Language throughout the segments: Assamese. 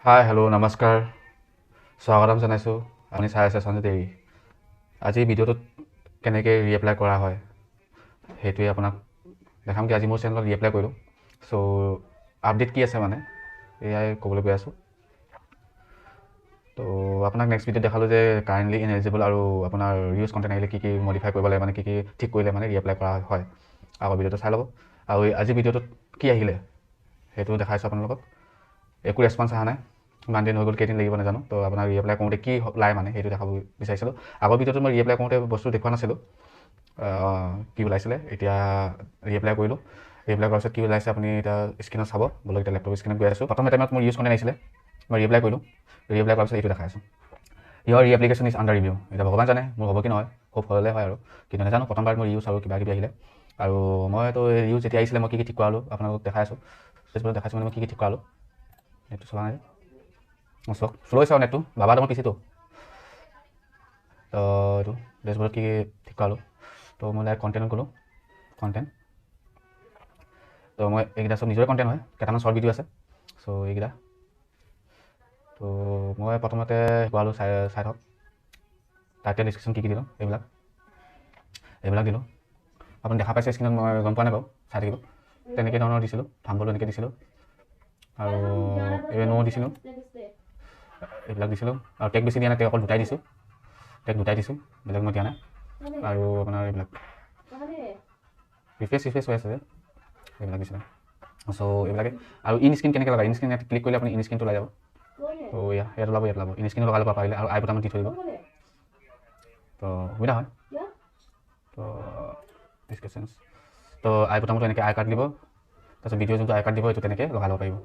হাই, হেল্ল', নমস্কাৰ, স্বাগতম জনাইছোঁ। আপুনি চাই আছে সঞ্জয় দেৰি। আজি ভিডিঅ'টোত কেনেকৈ ৰিএপ্লাই কৰা হয়, সেইটোৱে আপোনাক দেখাম কি আজি মোৰ চেনেলত ৰিএপ্লাই কৰিলোঁ। চ' আপডেট কি আছে, মানে এয়াই ক'বলৈ গৈ আছোঁ। তো আপোনাক নেক্সট ভিডিঅ'ত দেখালোঁ যে কাৰেণ্টলি ইনএলিজিবল আৰু আপোনাৰ ৰিউজ কণ্টেণ্ট আহিলে কি কি মডিফাই কৰিব লাগে, মানে কি কি ঠিক কৰিলে মানে ৰিএপ্লাই কৰা হয়। আগৰ ভিডিঅ'টো চাই ল'ব। আৰু আজি ভিডিঅ'টোত কি আহিলে সেইটো দেখাইছোঁ আপোনালোকক। একো ৰেচপঞ্চ অহা নাই, ইমান দিন হৈ গ'ল, কেইদিন লাগিব নাজানো। তো আপোনাক ৰিএপ্লাই কৰোঁতে কি ওলাই, মানে সেইটো দেখাব বিচাৰিছিলোঁ। আগৰ ভিডিঅ'টোত মই ৰিএপ্লাই কৰোঁতে বস্তু দেখুওৱা নাছিলোঁ কি ওলাইছিলে। এতিয়া ৰিএপ্লাই কৰিলোঁ, ৰিএপ্লাই কৰাৰ পিছত কি ওলাইছে আপুনি এতিয়া স্ক্ৰীণত চাব। বোলো, এতিয়া লেপটপ স্ক্ৰীণত গৈ আছোঁ। প্ৰথম টাইমত মোৰ ইউজ কণ্টেণ্ট আহিছিলে, মই ৰিএপ্লাই কৰিলোঁ। ৰিএপ্লাই কৰাৰ পিছত এইটো দেখাই আছোঁ, "Your reapplication is under review." এতিয়া ভগৱান জানে মোৰ হ'ব কি নহয়, হোপ হ'লে হয় আৰু, কিন্তু নাজানো। প্ৰথমবাৰ মোৰ ইউজ আৰু কিবা কিবি আহিলে আৰু মইতো ইউজ যেতিয়া আহিছিলে, মই কি কি ঠিক কৰালোঁ আপোনালোকক দেখাই আছোঁ। ফেচবুকত দেখাইছোঁ, মানে মই কি কি ঠিক কৰালোঁ। নেটটো চলা নাই। অঁ, চাওক, শ্ল' চাওঁ নেটটো, বাবা তোমাৰ পিচিটো। তো এইটো ডেছবৰ্ডত কি কি ঠিক কৰালোঁ। তো মই ডাইৰেক্ট কণ্টেণ্টত গ'লোঁ, কণ্টেণ্ট। তো মই এইকেইটা চব নিজৰে কণ্টেণ্ট হয়, কেইটামান শ্বৰ্ট ভিডিঅ' আছে। চ' এইকেইটা তো মই প্ৰথমতে কৰালোঁ, চাই চাই থাকক। টাইটেল, ডিছক্ৰিপশ্যন কি কি দিলোঁ, এইবিলাক এইবিলাক দিলোঁ। আপুনি দেখা পাইছে স্ক্ৰীণত, মই গম পোৱা নাই বাৰু, চাই থাকিব। তেনেকৈ ধৰণৰ দিছিলোঁ, থাম্বনেইলো এনেকৈ দিছিলোঁ আৰু এই ন দিছিলোঁ, এইবিলাক দিছিলোঁ। আৰু টেগ বেছি দিয়া নাই, টেগ অকল দুটাই দিছোঁ, টেগ দুটাই দিছোঁ, বেলেগ মই দিয়া নাই। আৰু আপোনাৰ এইবিলাক ৰিফ্ৰেছ ৰিফ্ৰেছ হৈ আছে যে, এইবিলাক দিছিলোঁ। চ' এইবিলাকে। আৰু ইন স্ক্ৰীণ কেনেকৈ লগাই? ইন স্ক্ৰীণ ইয়াত ক্লিক কৰিলে আপুনি ইন স্ক্ৰীণটো ওলাই যাব। তো ইয়াত ওলাব, ইয়াত ওলাব। ইন স্ক্ৰীণো লগাই ল'ব পাৰিলে আৰু আই বুটামত দি থৈ দিব, তো সুবিধা হয়। তো ডিছক্ৰিপশ্যনছ, তো আই বুটামটো এনেকৈ আই কাৰ্ড দিব, তাৰপিছত ভিডিঅ' যোনটো আই কাৰ্ড দিব, এইটো তেনেকৈ লগাই ল'ব পাৰিব।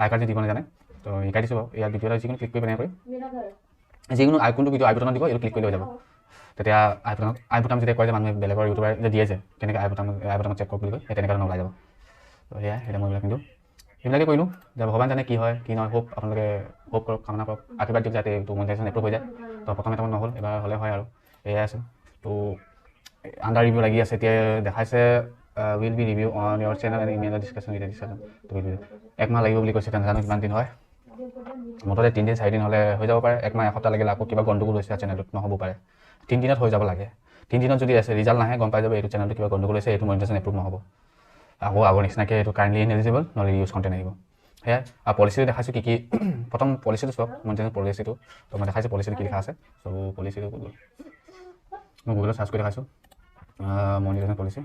আই কাৰ্ড যদি দিব নাজানে, তো শিকাই দিছোঁ বাৰু। ইয়াত ভিডিঅ' এটা যিকোনো ক্লিক কৰি পেলাই কৰি যিকোনো আই কোনটো ভিডিঅ' আই বুটামত দিব, এইটো ক্লিক কৰিলে হৈ যাব। তেতিয়া আই বুটামত, আই বুটাম যেতিয়া কয় যে মানুহে, বেলেগৰ ইউটিউবাৰ যে দিয়ে যে কেনেকৈ আই বুটাম, আই বুটামত চেক কৰক বুলি কয়, সেই তেনেকৈ ধৰণৰ ওলাই যাব। তো সেয়াই, এতিয়া মই এইবিলাক নিদিওঁ, সেইবিলাকে কৰিলোঁ। যে ভগৱান জানে কি হয় কি নহয়। হোপ, আপোনালোকে হোপ কৰক, কামনা কৰক, আশীৰ্বাদ দিয়ক যাতে এইটো মনিটাইজেশ্যন এপ্ৰুভ হৈ যায়। তো প্ৰথমে টাইমত নহ'ল, এবাৰ হ'লে হয় আৰু এয়াই আছিল। তো আণ্ডাৰ ৰিভিউ লাগি আছে, এতিয়া দেখাইছে "Will be review on your channel and email discussion discussion." তো একমাহ লাগিব বুলি কৈছে, নাজানো কিমান দিন হয়। মুঠতে 3 দিন 4 দিন হ'লে হৈ যাব পাৰে। একমাহ এসপ্তাহ লাগিলে আকৌ কিবা গণ্ডগোল হৈছে চেনেলটোত, নহ'ব পাৰে। 3 দিনত হৈ যাব লাগে। 3 দিনত যদি আছে ৰিজাল্ট নাহে, গম পাই যাব এইটো চেনেলটো কিবা গণ্ডগোল হৈছে, এইটো মনিটাইজেশ্যন এপ্ৰুভ নহ'ব। আকৌ আগৰ নিচিনাকৈ এইটো কাৰেণ্টলি ইনএলিজিবল, নহ'লে ইউজ কণ্টেণ্ট আহিব, সেয়াই। আৰু পলিচিটো দেখাইছোঁ কি কি। প্ৰথম পলিচিটো চাওক, মনিটাইজেশ্যন পলিচিটো। তো মই দেখাইছোঁ পলিচিটো কি লিখা আছে। চ' পলিচিটো মই গুগলত চাৰ্চ কৰি দেখাইছোঁ, মনিটাইজেশ্যন পলিচি,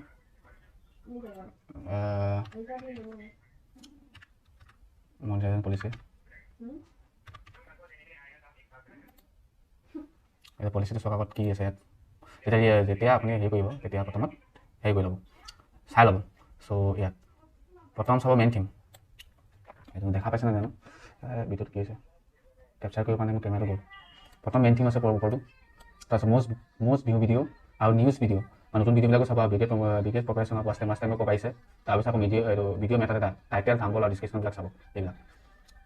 মনিটাইজেশ্যন পলিচি। এতিয়া পলিচিটো চাওক আগত কি আছে ইয়াত। যেতিয়া যেতিয়া আপুনি হেৰি কৰিব, তেতিয়া প্ৰথমত হেৰি কৰি ল'ব, চাই ল'ব। চ' ইয়াত প্ৰথম চাব মেইন থিম। এইটো দেখা পাইছে নাজানো, ভিডিঅ'ত কি হৈছে, কেপচাৰ কৰিব কাৰণে মোৰ কেমেৰাটো গ'ল। প্ৰথম মেইন থিম আছে ওপৰটো, তাৰপিছত মষ্ট মষ্ট ভিউ ভিডিঅ' আৰু নিউজ ভিডিঅ', মানে নতুন ভিডিঅ'বিলাকো চাব। বিগেষ্ট বিগেষ্ট প্ৰপৰেশ্যন অফ ৱাচ টাইমো পাইছে। তাৰপিছত আকৌ ভিডিঅ', এইটো ভিডিঅ' মেটা এটা, টাইটেল, থাম্বনেইল আৰু ডিছক্ৰিপশ্যনবিলাক চাব এইবিলাক।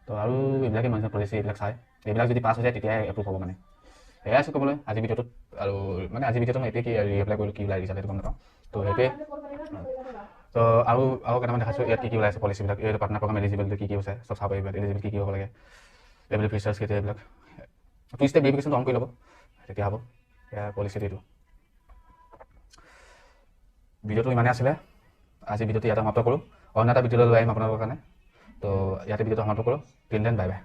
তো আৰু এইবিলাকে মানুহে পলিচি এইবিলাক চায়। এইবিলাক যদি পাছ হৈ যায়, তেতিয়াহে এপ্ৰুভ হ'ব। মানে সেয়াই আছে ক'বলৈ আজি ভিডিঅ'টোত। আৰু মানে আজি ভিডিঅ'টো মই এইটোৱে কি ৰিএপ্লাই কৰিলোঁ, কি ওলাই ৰিজাল্ট সেইটো গম নাপাওঁ। তো সেইটোৱে। তো আৰু আৰু কেইটামান দেখাইছোঁ, ইয়াত কি কি ওলাই আছে পলিচিবিলাক। এইটো পাৰ্টনাৰ প্ৰগ্ৰাম এলিজিবল কি কি হৈছে, চব চাব পাৰিব। এলিজিবল কি কি হ'ব লাগে, এইবিলাক ফিচাৰ্ছ কেতিয়া, এইবিলাক টু ষ্টেপ ভেৰিফিকেশ্যনটো অন কৰি ল'ব, তেতিয়া হ'ব। এয়া পলিচিটো। এইটো ভিডিঅ'টো ইমানেই আছিলে। আজি ভিডিঅ'টো ইয়াতে সমাপ্ত কৰোঁ। অন্য এটা ভিডিঅ' লৈ আহিম আপোনালোকৰ কাৰণে। তো ইয়াতে ভিডিঅ'টো সমাপ্ত কৰোঁ। Till then, bye bye.